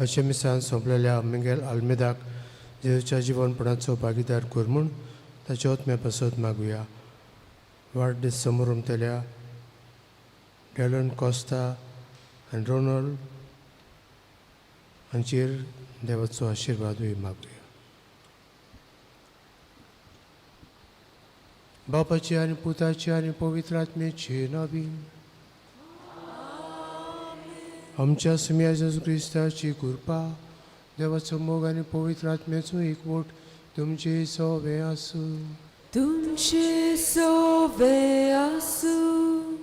अशें मिसान सोंपलेल्या मिंगेल आल्मेदाक जेजूच्या जिवनपणाचो भागीदार कर म्हूण ताचे ओतम्या पासत मागुया. वाडदीस समोर उमतल्या डॅलन कोस्ता आनी रोनल्ड हांचेर देवाचो आशिर्वादूय मागुया. बापाची आनी पुताची आनी पवित्र आत्म्याची नावी आमच्या सुम्या जेजू क्रिस्ताची कृपा, देवाचो मोग आनी पवित्र आत्म्याचो एकवट तुमचे सोवे आसूं. तुमचे सोवे आसूं.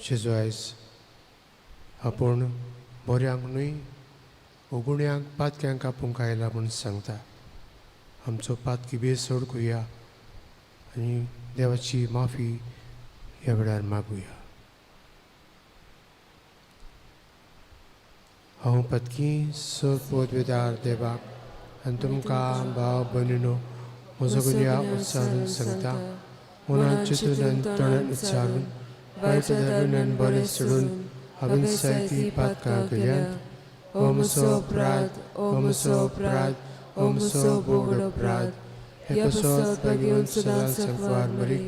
जेजू आयज आपूण बऱ्यांक न्हय उगुण्यांक पातक्यांक आपूंक आयला म्हूण सांगता. आमचो पातकी बेस सोडकुया आनी देवाची माफी ह्या वेळार मागुया. हांव पतकी पदवेदार देवाक आनी तुमकां भाव भयणीनो म्हजो गुन्यांव उच्चारून सांगता. मनान चिंतून आनी तोंडान उच्चारून वायट धरून आनी बरें सोडून हांवें जायतीं पातकां केल्यांत. हो म्हजो अपराध, हो म्हजो अपराध, हो म्हजो बोगड अपराध. हे पासत भाग्यवंत सदांच संकवार मरीक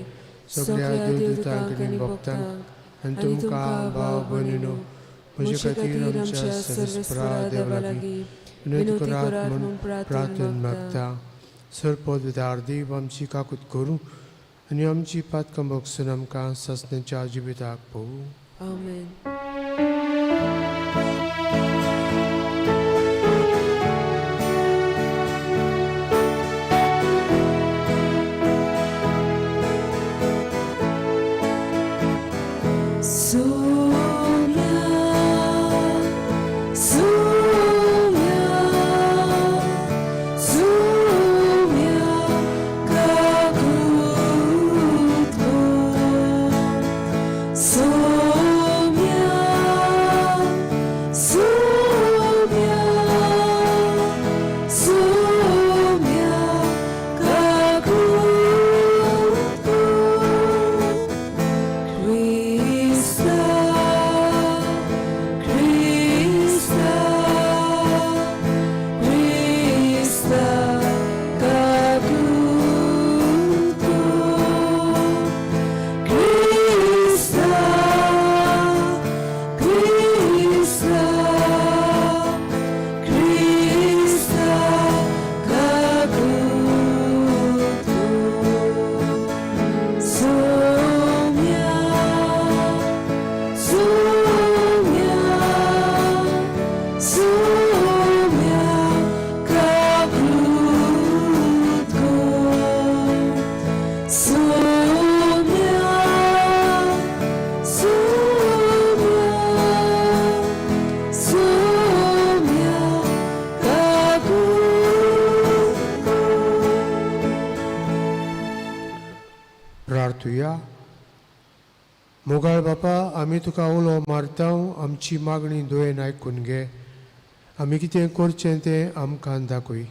सगळ्या देवदूतांक आनी भक्तांक आनी तुमकां भाव भयणीनो म्हजे खातीर आमच्या सर्वेस्परा देवा लागीं विनंती करात म्हूण प्रार्थना मागता. सर पदवेदार देव आमची काकूत करूं आनी आमची पातकां भोगसून आमकां सासण्याच्या जिविताक पळोवं. आमेन. प्रार्थुया. मोगाळ बापा, आमी तुका उलो मारता, आमची मागणी दोयेन आयकून घे. आमी कितें करचें तें आमकां दाखय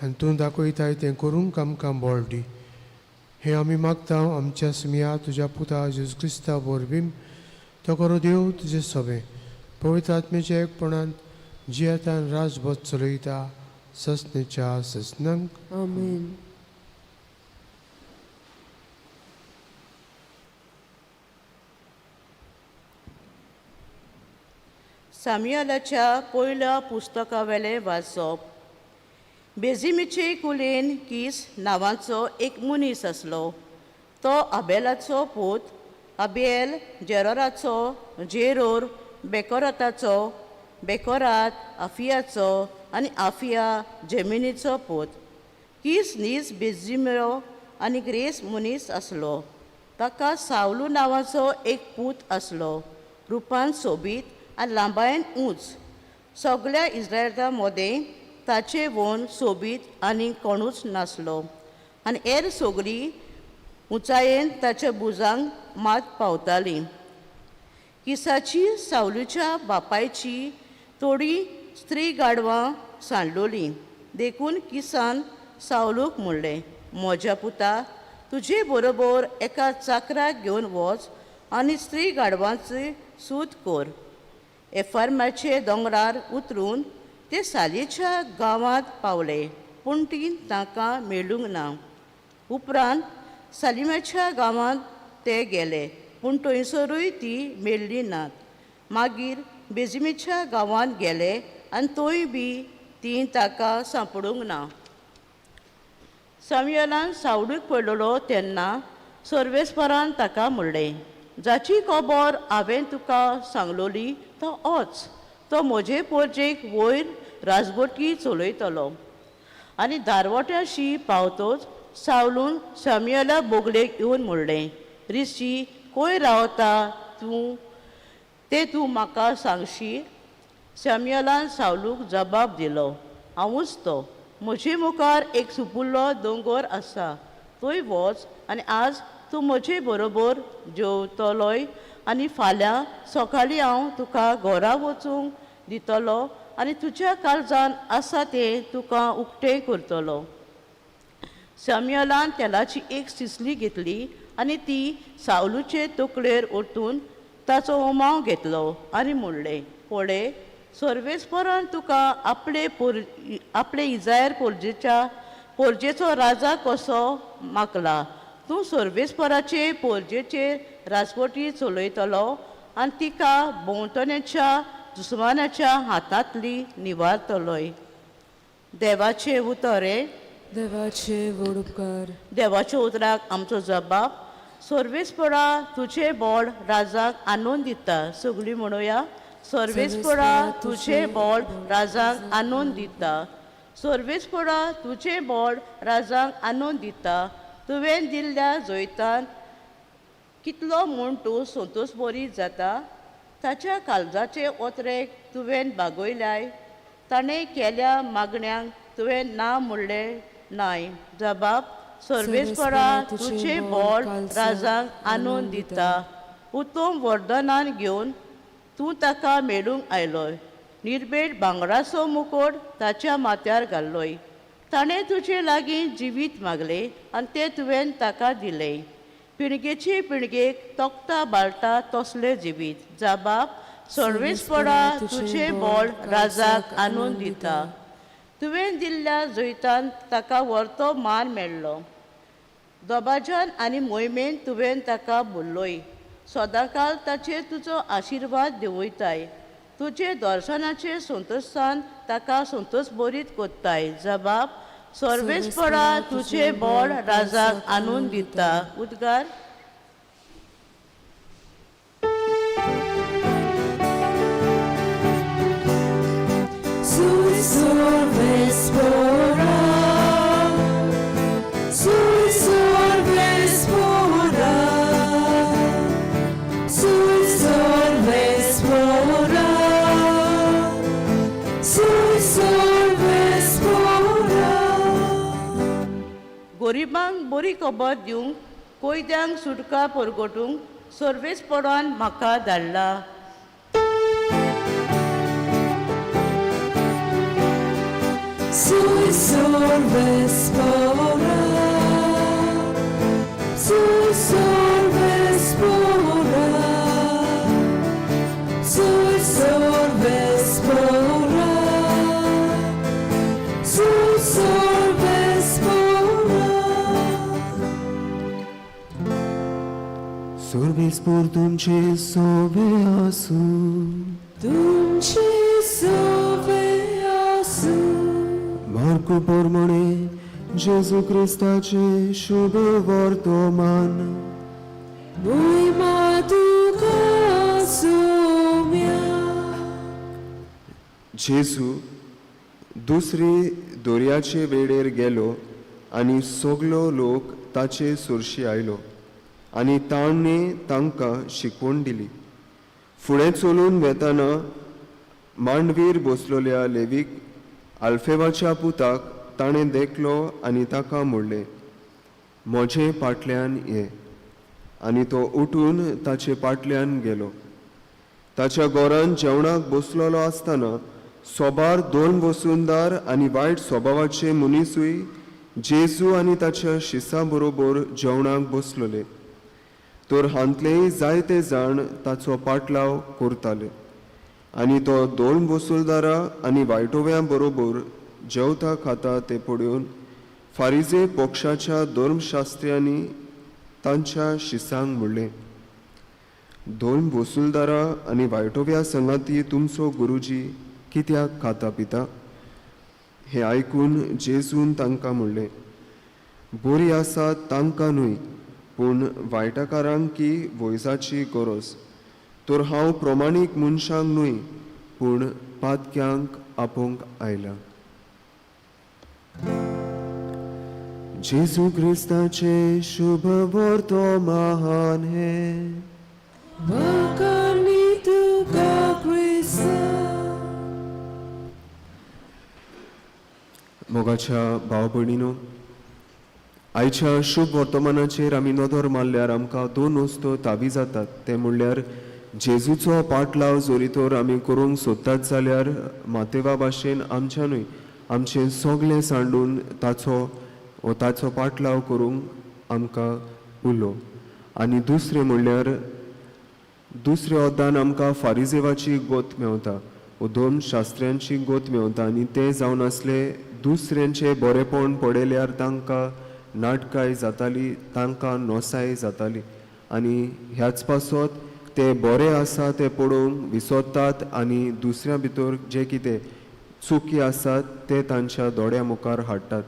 आनी तूं दाखयताय तें करूंक आमकां बळ दी. हें आमी मागता आमच्या सुमया तुज्या पुता जेजू क्रिस्ता वरवीं. तो खरो देव तुजें सोबें पवित्र आत्म्याच्या एकपणान जियेतान राजबोध चलयता ससनेच्या ससनांक. आमेन. सामियालाच्या पयल्या पुस्तकावेलें वाचप. बेजिमीचे कुलेन कीस नांवाचो एक मनीस आसलो. तो आबेलाचो पूत, आबेल जेरोराचो, जेरोर बेकोराताचो, बेकोरात आफियाचो आनी आफिया जेमिनीचो पूत. कीस नीज बेजिमिरो आनी ग्रेस मनीस आसलो. ताका सावलू नांवाचो एक पूत आसलो, रुपान सोबीत आनी लांबायेन ऊंच. सगळ्या इस्रायला मदें ताचे वोन सोबीत आनी कोणूच नासलो आनी हेर सगळीं उंचायेन ताच्या भुजांक मात पावतालीं. किसाची सावलूच्या बापायची थोडीं स्त्री गाडवां सांडलोलीं. देखून किसान सावलूक म्हणलें, म्हज्या पुता, तुजे बरोबर एका चाकराक घेवन वच आनी स्त्री गाडवांची सूत कर. एफार्माचे दोंगरार उतरून ते सालीच्या गांवांत पावले, पूण ती तांकां मेळूंक ना. उपरांत सालिमाच्या गांवांत ते गेले, पूण थंयसरूय ती मेळ्ळी नात. मागीर बेजिमीच्या गांवांत गेले आनी थंय बी ती ताका सांपडूंक ना. सामुएलान सावडूक पळयलो तेन्ना सर्वेस्परान ताका म्हणलें, जाची खबर हांवें तुका सांगलोली तो वच, तो म्हजे पोरजेक वयर राजबोटी चलयतलो. आनी दारवट्याशी पावतोच सावलून सामुएला बोगलेक येवन म्हणलें, रिशी खंय रावता तूं तें तूं म्हाका सांगशी? सामुएलान सावलूक जबाब दिलो, हांवूच तो. म्हजे मुखार एक सुपुल्लो दोंगोर आसा, थंय वच आनी आज तूं म्हजे बरोबर जेवतलोय आनी फाल्यां सकाळीं हांव तुका घरा वचूंक दितलो आनी तुज्या काळजान आसा तें तुका उक्तें करतलो. सामुएलान तेलाची एक सिसली घेतली आनी ती सावलूचे तकलेर ओतून ताचो उमाव घेतलो आनी म्हणलें, पळय, सर्वेस्परान तुका आपले आपले इजायर पोरजेच्या पोरजेचो राजा कसो मागला. तूं सर्वेस्पराचे पोरजेचेर राजवटी चलयतलो आनी तिका भोंवतणेच्या दुस्मानाच्या हातांतली निवारतलोय. देवाचें उतर हें. देवाचे व्हड उपकार. देवाच्या उतराक आमचो जबाब. सर्वेस्परा तुजें बोड राजाक आनंद दिता. सगळीं म्हणुया, सर्वेस्परा तुजें बोड राजाक आनंद दिता. सर्वेस्परा तुजें बोड राजाक आनंद दिता. तुवें दिल्ल्या जैतान कितलो म्हूण तूं संतोश बरी जाता. ताच्या काळजाचे ओतरेक तुवें बागयल्याय. ताणें केल्या मागण्यांक तुवें ना म्हणलें नाय. जबाब. सर्वेस्परा तुजें बोड राजाक आनंद दिता. उत्तम वर्धनान घेवन तूं ताका मेळूंक आयलोय. निर्भेट भांगराचो मुकोट ताच्या माथ्यार घाल्लोय. ताणें तुजे लागीं जिवीत मागलें आनी तें तुवें ताका दिलें. पिणगेचे पिणगेक तोखता बाळटा तसलें जिवीत. जबाब. सर्वेस्परा तुजें बोड राजाक आनंद दिता. तुवें दिल्ल्या जैतान ताका व्हरतो मान मेळ्ळो. दबाज्यान आनी मोहिमेन तुवें ताका भरलोय. सदांकाल ताचेर तुजो आशिर्वाद देंवयताय. तुजे दर्शनाचे संतोशान ताका संतोश बरीत कोत्ताय. जबाब. सर्वेस्परा तुजें बोड राजाक आनंद दिता. उद्गार. Sui sorvespora, sui sorvespora, sui sorvespora, sui sorvespora. गरिबांक बरी खबर दिवंक, कोयद्यांक सुटका परगटूंक सर्वेस्परान म्हाका धाडला. Sui solves pora, sui solves pora, sui solves pora, sui solves pora. Service pour तुमचे सोवे आसूं. तुमचे सोवे आसूं. मार्कू प्रमाणे जेजू क्रिस्ताचे शुभ वर्तमान. मोहिमा तुका सोम्या. जेजू दुसरी दर्याचे वेळेर गेलो आनी सगलो लोक ताचे सुरशी आयलो आनी ताणें तांकां शिकवण दिली. फुडें चलून वेताना मांडवीर बसलोल्या लेवीक आल्फेवाच्या पुताक ताणें देखलो आनी ताका म्हणलें, म्हजे पाटल्यान ये. आनी तो उठून ताचे पाटल्यान गेलो. ताच्या घरान जेवणाक बसलेलो आसतना सोबार दोन वसुंदार आनी वायट स्वभावाचे मनिसूय जेजू आनी ताच्या शिसा बरोबर जेवणाक बसलोले. तर हांतलेय जायते जाण ताचो पाटलाव करताले आनी तो दोन वसुलदारा आनी वायटोव्यां बरोबर जेवता खाता ते पळोवन फारिजे पक्षाच्या धर्मशास्त्र्यांनी तांच्या शिसांक म्हणलें, दोन वसुलदारा आनी वायटोव्या संगाती तुमचो गुरुजी कित्याक खाता पिता? हें आयकून जेजून तांकां म्हणलें, बरी आसा तांकां न्हय पूण वायटकारांक की वैजाची गरज. तर हांव प्रमाणीक मनशांक न्हय पूण पातक्यांक आपोवंक आयला. जेजू क्रिस्ताचें शुभ वर्तमान हें. वाखाणी तुका क्रिस्ता. मोगाच्या भाव भयणीनो, आयच्या शुभ वर्तमानाचेर आमी नदर मारल्यार आमकां दोन वस्तू तावी जातात. ते म्हणल्यार जेजूचो पाटलाव जरी तर आमी करूंक सोदतात जाल्यार मातेवा भाशेन आमच्यानूय आमचें सगळें सांडून ताचो वो ताचो पाटलाव करूंक आमकां उलो. आनी दुसरें म्हणल्यार दुसऱ्या ओद्दान आमकां फारिजेवाची गोत मेवता वो दोन शास्त्र्यांची गोत मेवता आनी ते जावन आसले दुसऱ्यांचे बरेपण पळयल्यार तांकां नाटकाय जाताली, तांकां नोसाय जाताली आनी ह्याच पासत ते बरे आसा ते पळोवंक विसरतात आनी दुसऱ्या भितर जे कितें चुकी आसात ते तांच्या दोळ्या मुखार हाडटात.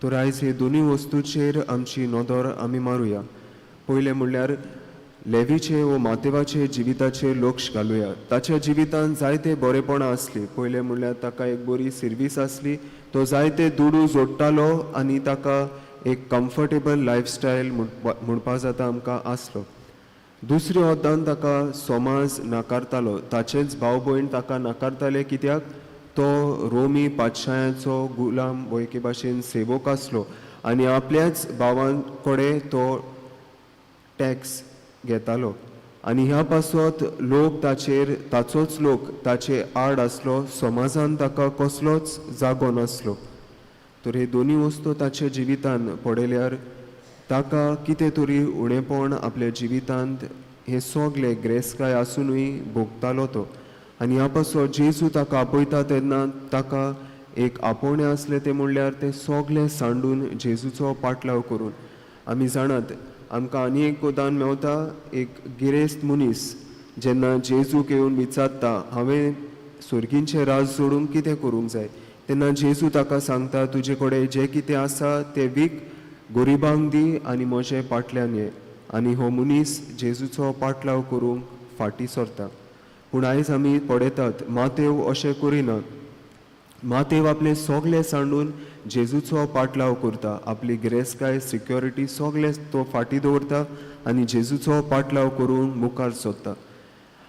तर आयज हे दोनूय वस्तूचेर आमची नदर आमी मारुया. पयलें म्हणल्यार लेवीचे वो मातेवाचे जिविताचेर लक्ष घालुया. ताच्या जिवितांत जायते बरेपणां आसली. पयलें म्हणल्यार ताका एक बरी सिर्वीस आसली, तो जायते दुडू जोडटालो आनी ताका एक कम्फर्टेबल लायफस्टायल म्हणपा जाता आमकां आसलो. दुसऱ्या ओद्दान ताका समाज नाकारतालो, ताचेच भाव भयण ताका नाकारताले कित्याक तो रोमी पातशायाचो गुलाम वो एके भाशेन सेवक आसलो आनी आपल्याच भावां कडेन तो टॅक्स घेतालो आनी ह्या पासत लोक ताचेर ताचोच लोक ताचे आड आसलो, समाजान ताका कसलोच जागो नासलो. तर हे दोनूय वस्तू ताच्या जिवितान पळयल्यार ताका कितें तरी उणेपण आपल्या जिवितांत हें सगलें ग्रेसकाय आसुनूय भोगतालो तो. आनी ह्या पासत जेजू ताका आपयता तेन्ना ताका एक आपोवणें आसलें तें म्हणल्यार तें सगलें सांडून जेजूचो पाटलाव करून. आमी जाणात आमकां आनी एक गोदान मेवता, एक गिरेस्त मनीस जेन्ना जेजूक येवन विचारता हांवें सोर्गींचें राज जोडूंक कितें करूंक जाय, तेन्ना जेजू ताका सांगता तुजे कडेन जें कितें आसा तें वीक, गरिबांक दी आनी म्हजें पाटल्यान ये. आनी हो मनीस जेजूचो पाटलाव करूंक फाटीं सरता. पूण आयज आमी पळयतात मातेव अशें करिना. मातेव आपलें सगलें सांडून जेजूचो पाटलाव करता, आपली गिरेस्तकाय सिक्योरिटी सगलें तो फाटीं दवरता आनी जेजूचो पाटलाव करूंक मुखार सोदता.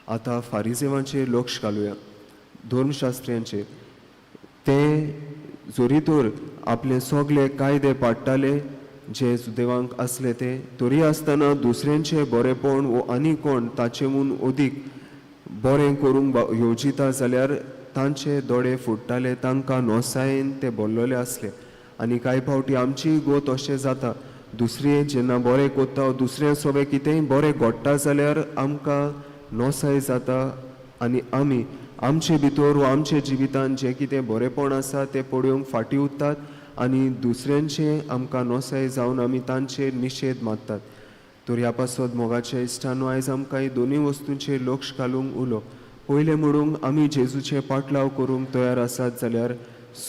आतां फारिजेवांचेर लक्ष घालुया, धर्मशास्त्र्यांचेर. ते जरी तर आपले सगले कायदे पाडटाले जे सुदेवांक आसले ते, तरी आसतना दुसऱ्यांचें बरेपण वो आनी कोण ताचे म्हूण अदीक बरें करूंक येवजिता जाल्यार तांचे दोळे फुट्टाले, तांकां नोसायेन ते बोल्लोले आसले. आनी कांय फावटी आमचीय गोत अशें जाता, दुसरें जेन्ना बरें कोत्ता, दुसऱ्या सोबें कितेंय बरें घडटा जाल्यार आमकां नोसाय जाता आनी आमी आमचे भितर वा आमच्या जिवितांत जें कितें बरेंपण आसा तें पळोवंक फाटीं उरतात आनी दुसऱ्यांचें आमकां नोसाय जावन आमी तांचेर निशेध मारतात. तर ह्या पासत मोगाच्या इश्टानो, आयज आमकां ही दोनूय वस्तूंचेर लक्ष घालूंक उलो. पयलें म्हणूंक आमी जेजूचें पाटलाव करूंक तयार आसात जाल्यार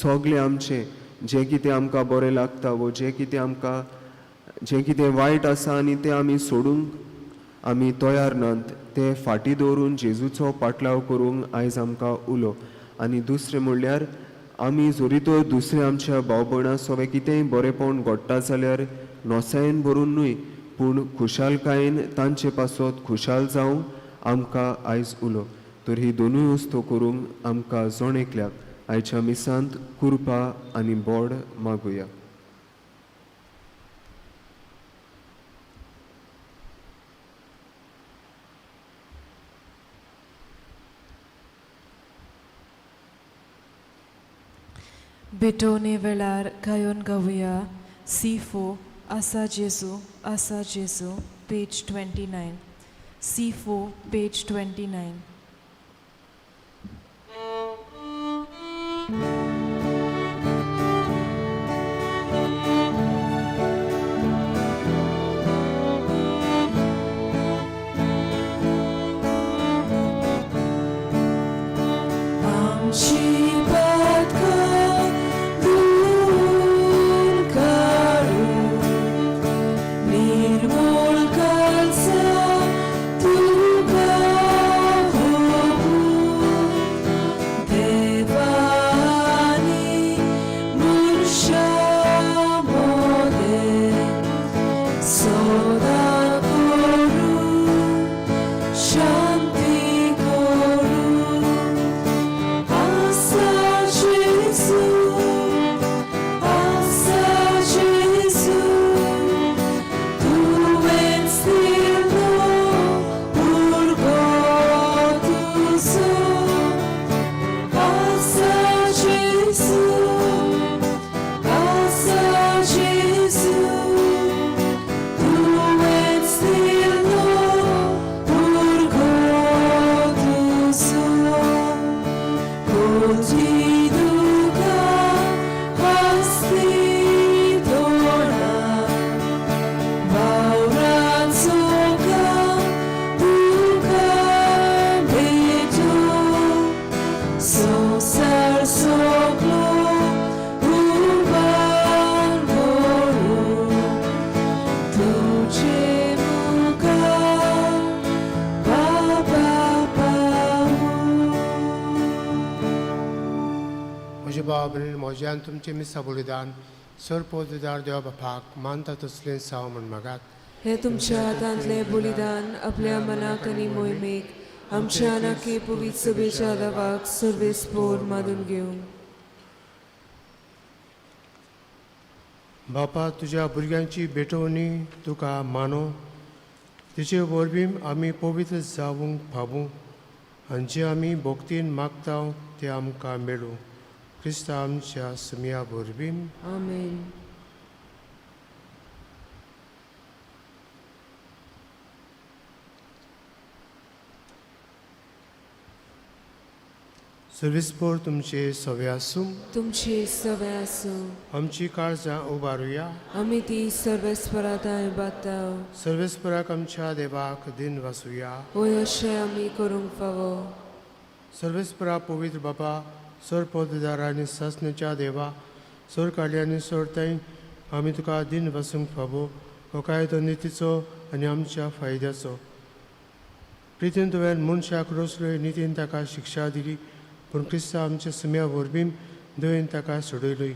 सगळें आमचें जें कितें आमकां बरें लागता वो जें कितें आमकां जें कितें वायट आसा आनी तें आमी सोडूंक आमी तयार नात तें फाटीं दवरून जेजूचो पाटलाव करूंक आयज आमकां उलो. आनी दुसरें म्हणल्यार आमी जरी तर दुसरें आमच्या भाव भयणां सोबें कितेंय बरेंपण घडटा जाल्यार नोसायेन भरून न्हय पूण खुशालकायेन तांचे पासत खुशाल जावंक आमकां आयज उलो. तर ही दोनूय वस्तू करूंक आमकां जण एकल्याक आयच्या मिसांत कृपा आनी बोड मागुया. भेटोवणे वेळार गायोन गावया C4 आसा जेजू आसा जेजू, पेज 29. C4 page 29. आमची पातकां दूर काडून निर्मूल काळजा तुका भोगूं. देवानी मनशा मोदें सदां करूं, शांती करूं. आसा जेजू, आसा जेजू, तुवेंच दिलो उर्गो तुजो. आसा जेजू, आसा जेजू, तुवेंच दिलो उर्गो तुजो. कोटी दुकां हांसली तोंडां, वावराचो काम तुका भेटूं. संवसार सगळो उबार करूं, तुजे मुखार बाबा पावूं. म्हज्या भाव भयणी, म्हजें आनी तुमचें मिसा बलिदान सर पोतदार देवा बापाक मानता तसलें साव म्हण मागात. हे तुमच्या हातांतलें बलिदान आपल्या मनाक आनी मोहिमेक आमच्या नाकी पवित्र सभेच्या दावाक सर्वेस पोर मानून घेवं. बापा, तुज्या भुरग्यांची भेटवणी तुका मानो, तिचे वरवीं आमी पवित्र जावंक फावूं आनी जें आमी भक्तीन मागता तें आमकां मेळूं. क्रिस्ता आमच्या सुमया वरवीं. आमेन. सर्वीसपोर तुमचे सवे आसूं. तुमची सवे आसूं. आमची काळजां उबारुया. आमी ती सर्वेस्पराताय बाताव. सर्वेस्पराक आमच्या देवाक दिन वासुया. वय अशें आमी करूंक फावो. सर्वेस्परा पवित्र बाबा, सर पददार आनी सासण्याच्या देवा, सर काडली आनी सोडताय आमी तुका दिन वसूंक फावो. हो कायदो नितीचो आनी आमच्या फायद्याचो. प्रितीन तुवें मनशाक रोसलोय, नितीन ताका शिक्षा दिली, पूण क्रिस्ता आमच्या सुम्या वरवीं दयेन ताका सोडयलोय.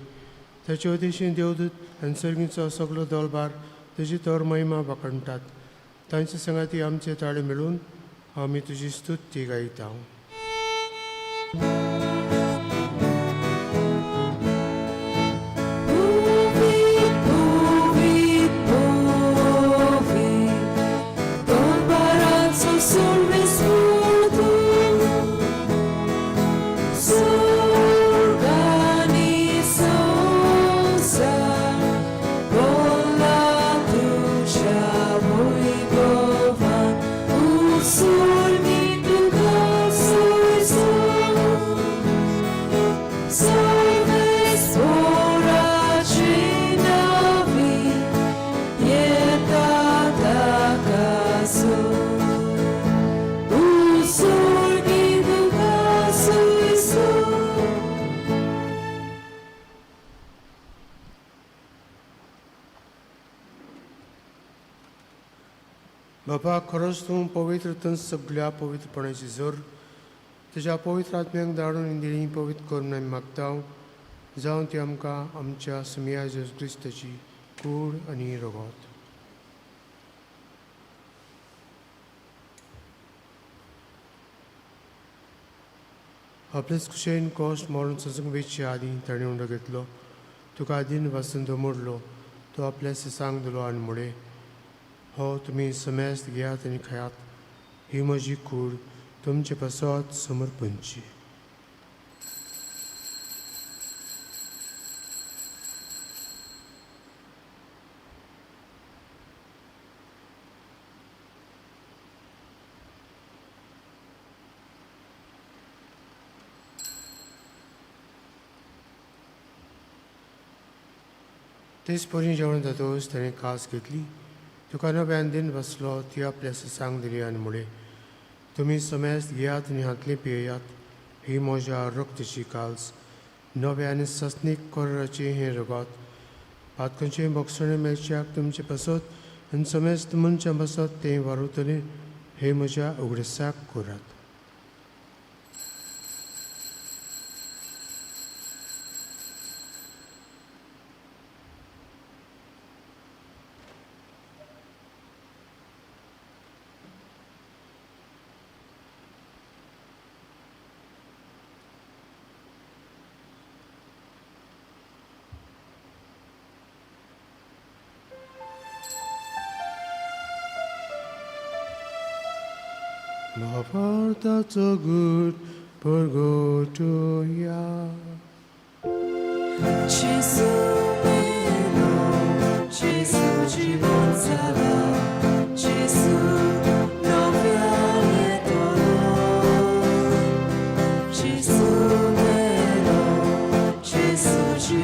ताचे उदेशीन देवदूत आनी सर्गीचो सगलो दलबार तुजी तर महिमा वाखणटात. तांचे संगाती आमचे ताळे मेळून आमी तुजी स्तुती गायता. Povid, povid, povid, दरबाराचो सर्वेस्पर तूं. बाबा खरोच तूं पवित्र तूं सगळ्या पवित्रपणाची जोर तुज्या पवित्र आत्म्याक धाडून इंदिरी पवित्र करून आमी मागता जावं ती आमकां आमच्या सुमिया जेजू क्रिस्ताची कूड आनी रगत. आपलेच कुशेन कश्ट मरून सोसूंक वेचे आदीं ताणें उंडो घेतलो, तुका आदीन वासून दमोडलो, तो आपल्या सिसांक दिलो आनी म्हणलें, हो तुमी समेस्त घेयात आनी खायात, ही म्हजी कूड तुमचे पासत समर्पणची. तेच परी जेवण जातकच ताणें कास घेतली, तुका नव्यान दिन बसलो, ती आपल्या ससांक दिली आनी म्हणलें, तुमी समेस्त घेयात आनी हांतलें पियेयात, ही म्हज्या रक्तची काल्स, नव्या आनी ससनीक कराराचें हें रगत, पातकांचें भोगसणें मेळच्याक तुमचे पासत आनी समेस्त मनशां पासत तें वारवतलें, हें म्हज्या उगडसाक करात. भावार्थाचो गूट परगटुया. Gesù meno, Gesù ci salva, Gesù non viene dolore. Gesù meno, Gesù ci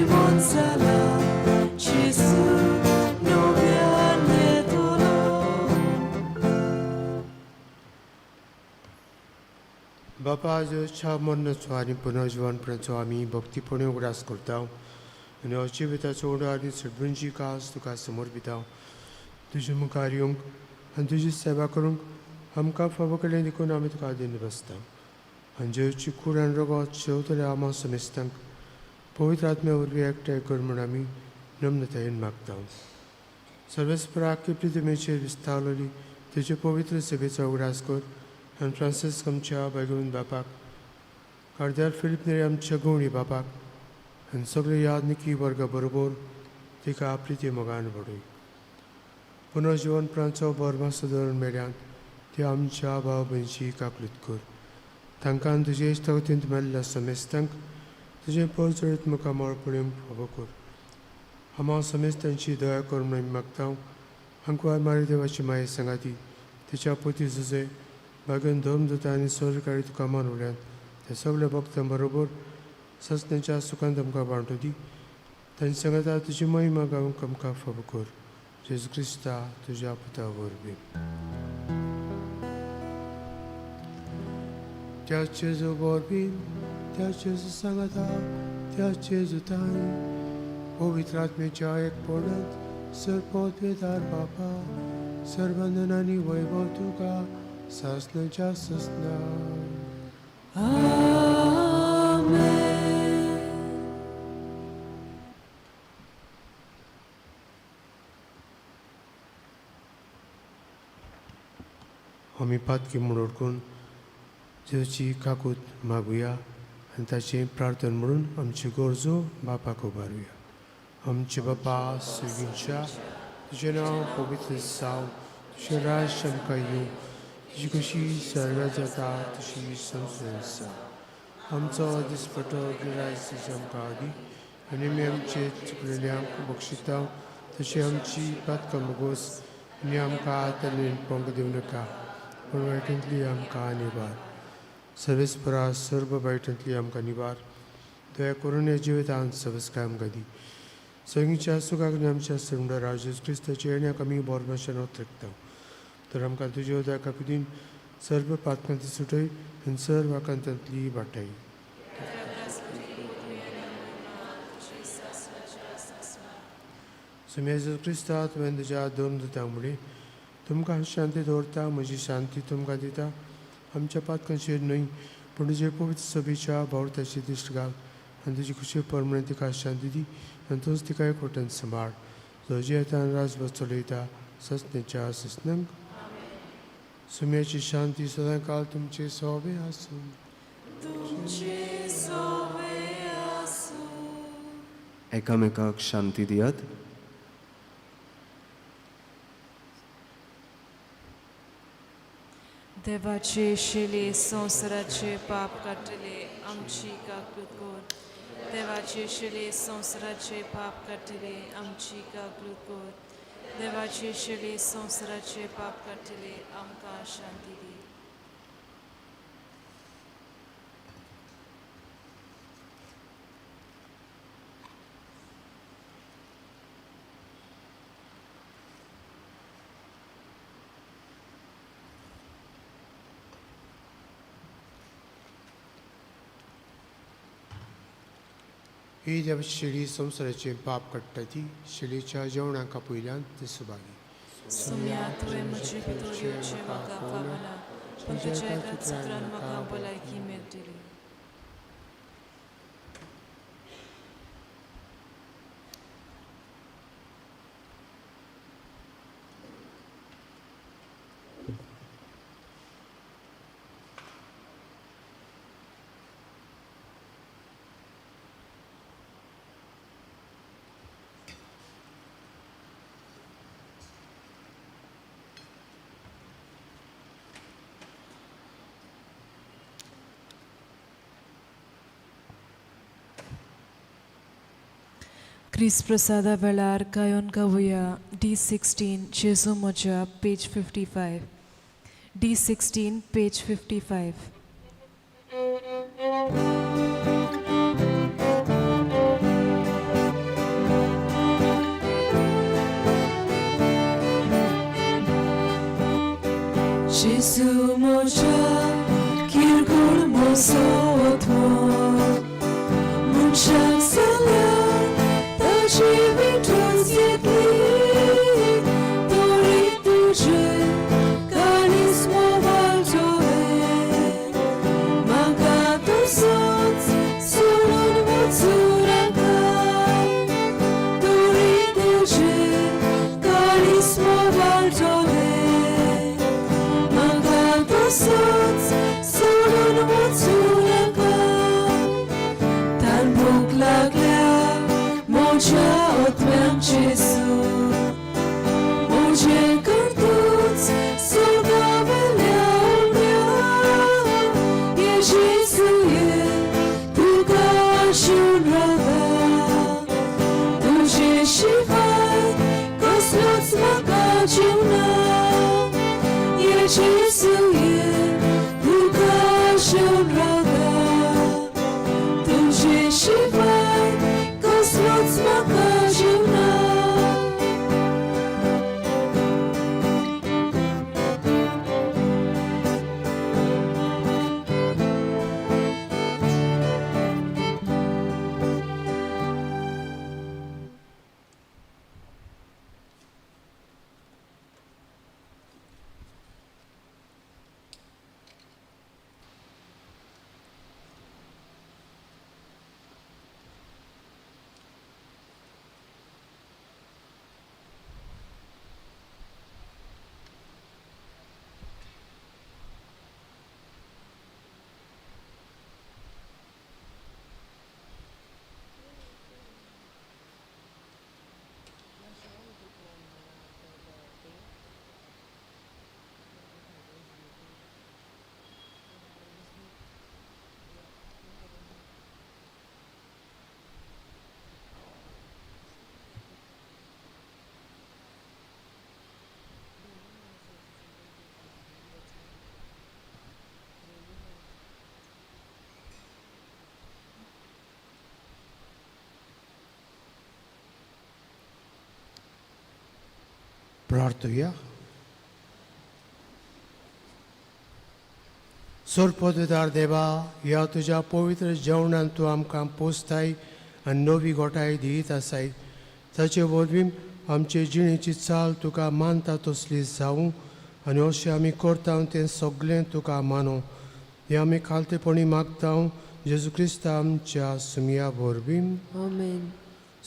salva, Gesù non viene dolore. बापा ज्योच्या मरणाचो आनी पुनर्जिवनपणाचो आमी भक्तीपणे उगडास करता आनी अजिविताचो उडो आनी सडबुंची कास तुका समर्पिता. तुजे मुखार येवंक आनी तुजी सेवा करूंक आमकां फावो केलें देखून आमी तुका आदीन बसता. आनी जेवची कूड आनी रगत शेवतल्या आमा समेस्तांक पवित्र आत्म्या वरवीं एकठांय कर म्हूण आमी नम्रतायेन मागता. सर्वेस्पराक पृथ्वीचेर विस्तारलेली तुजे पवित्र सेवेचो उगडास कर आनी फ्रांसीस्क आमच्या बायगून बापाक, कार्द्यार फिलीप नेरी आमच्या गवणी बापाक आनी सगळे यादनिकी वर्गा बरोबर तिका आपली ती मोगान वाडय. पुनर्जिवन प्रांचो बोरमासो धरून मेल्यान ती आमच्या भाव भयणची काकलूत कर. तांकां तुजे इश्टागतींत मेल्ल्या समेस्तांक तुजें परजळीत मुखामळ पळोवंक फावो कर. आमा समेस्तांची दया कर म्हूण आमी मागता. आंकवार मारी देवाची माये सांगाती तिच्या पोती जुजे बागेन धर्म जाता आनी सरकारी तुका मान उरल्यान ते सगळे भक्तां बरोबर सजनेच्या सुखान आमकां वांटो दी. तांचे सांगाता तुजी महिमा गावंक आमकां फावो कर. जेजू क्रिस्ता तुज्या पुता वरवीं. त्या जेजू वरवीं, त्या जेजू सांगाता, त्या जेजूतान पवित्र आत्म्याच्या एकपणांत सर्वपवित्र बापा सर्वंदन आनी वैभव तुका ससनाच्या ससना. आमेन. आमी पातकी म्हूण वळखून जेजूची काकूत मागुया आनी ताचें प्रार्थना म्हणून आमच्यो गरजो बापाक उबारुया. आमचे बापा सर्गींच्या, तुजें नांव पवित्र जावं, तुजें राज्य आमकां येवं, तुजी कशी सर्गात जाता तशी संवसारांत जावं. आमचो दिसपटो गिरायक तुजें आमकां दी आनी आमी आमचे चुकलेल्यांक बक्षिता तशी आमची पातकां मोगोस आनी आमकां तल्लीन पंग दिवं नाका, पूण वायटांतली आमकां निवार. सर्वेस्परा सर्व वायटांतली आमकां निवार. दया करून ह्या जिवितांत सवस्काय आमकां दी. सगळींच्या सुखाक आनी आमच्या सरमडार जेजू क्रिस्ताच्या येण्याक आमी बोरमाशान ओतरकता. तर आमकां तुज्या उदका काकुतीन सर्व पातकांतली सुटय आनी सर्व आकांतांतली वाटाय. सुम्या जेजू क्रिस्ता तुवें तुज्या दोन दुतां म्हणलें, तुमकां शांती दवरता, म्हजी शांती तुमकां दिता. आमच्या पातकांचेर न्हय पूण तुजे पवित्र सभेच्या भावर्थाची दिश्ट घाल आनी तुजी खुशी प्रमाणे तिका शांती दी आनी तूंच तिका एकवटेन सांबाळ, जो जियेता राजभर चलयता सस्नेच्या सस्नंक. सुम्याची शांती सदांकाल तुमचे सोबे आसूं. एकामेकाक शांती दियात. देवाचे शिले संवसाराचे पाप काडटले आमची काकूत कर. देवाचे शिले संवसाराचे पाप काडटले आमची काकूत कर. देवाचे शिले संवसाराचे पाप काडटले आमकां शांती दी. ही देव शिडी संवसाराचें पाप काडटा ती शिडीच्या जेवणाक पयल्यान ती सुभागी. सुम्या तुवें म्हजे भितर येवचें म्हाका फावना, पूण तुज्या एकाच उतरान म्हाका भलायकी मेळटली. क्रिस्त प्रसादा वेळार गायोन गावया D16 जेजू म्हज्या, पेज 55. D16 page 55. जेजू म्हज्या किरकोळ म्हजो आत्मो मनशाक जाल्यार ताजी विटूच येतली, तरी तुजें काळीज म्होंवाळ जालें. म्हाका तसोच सोडून वचूं नाका, तरी तुजें काळीज म्होंवाळ जालें. म्हाका तसोच सोडून वचूं नाका. तान भूक लागल्या म्हज्या आत्म्याक जेजू, म्हजें कर्तूच स्वर्गावेल्या उण्या. ये जेजू ये, तुका आशेवन रावता, तुजे शिवाय कसलोच म्हाका जीवना. ये जेजू ये, तुका आशेवन रावता, तुजे शिवाय कसलोच म्हाका जीवना. प्रार्थुया. सोरपोदेदार देवा, ह्या तुज्या पवित्र जेवणान तूं आमकां पोसताय आनी नवी गोठाय दित आसाय, ताचे वरवीं आमचे जिणेची चाल तुका मानता तसली जावं आनी अशें आमी करता तें सगळें तुका मानू. हें आमी खालतेपणी मागता जेजू क्रिस्ता आमच्या सुमया वरवीं. आमेन.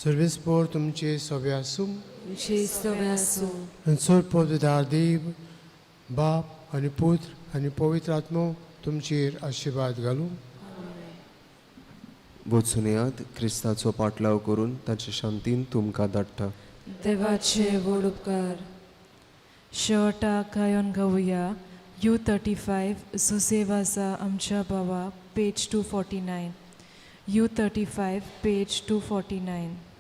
सर्वेस्पोर तुमचे सगळे आसूं. तुमचे सगळे आसूं. आनी चड पवित्र देव बाप आनी पुत्र आनी पवित्र आत्मो तुमचेर आशिर्वाद घालूं. वचून येयात, क्रिस्ताचो पाटलाव करून ताचे शांतीन तुमकां धाडटा. देवाचे व्हड उपकार. शेवटाक गायोन गावया you 35 Jose वाजा आमच्या भावा, पेज 249. You 35, page 249.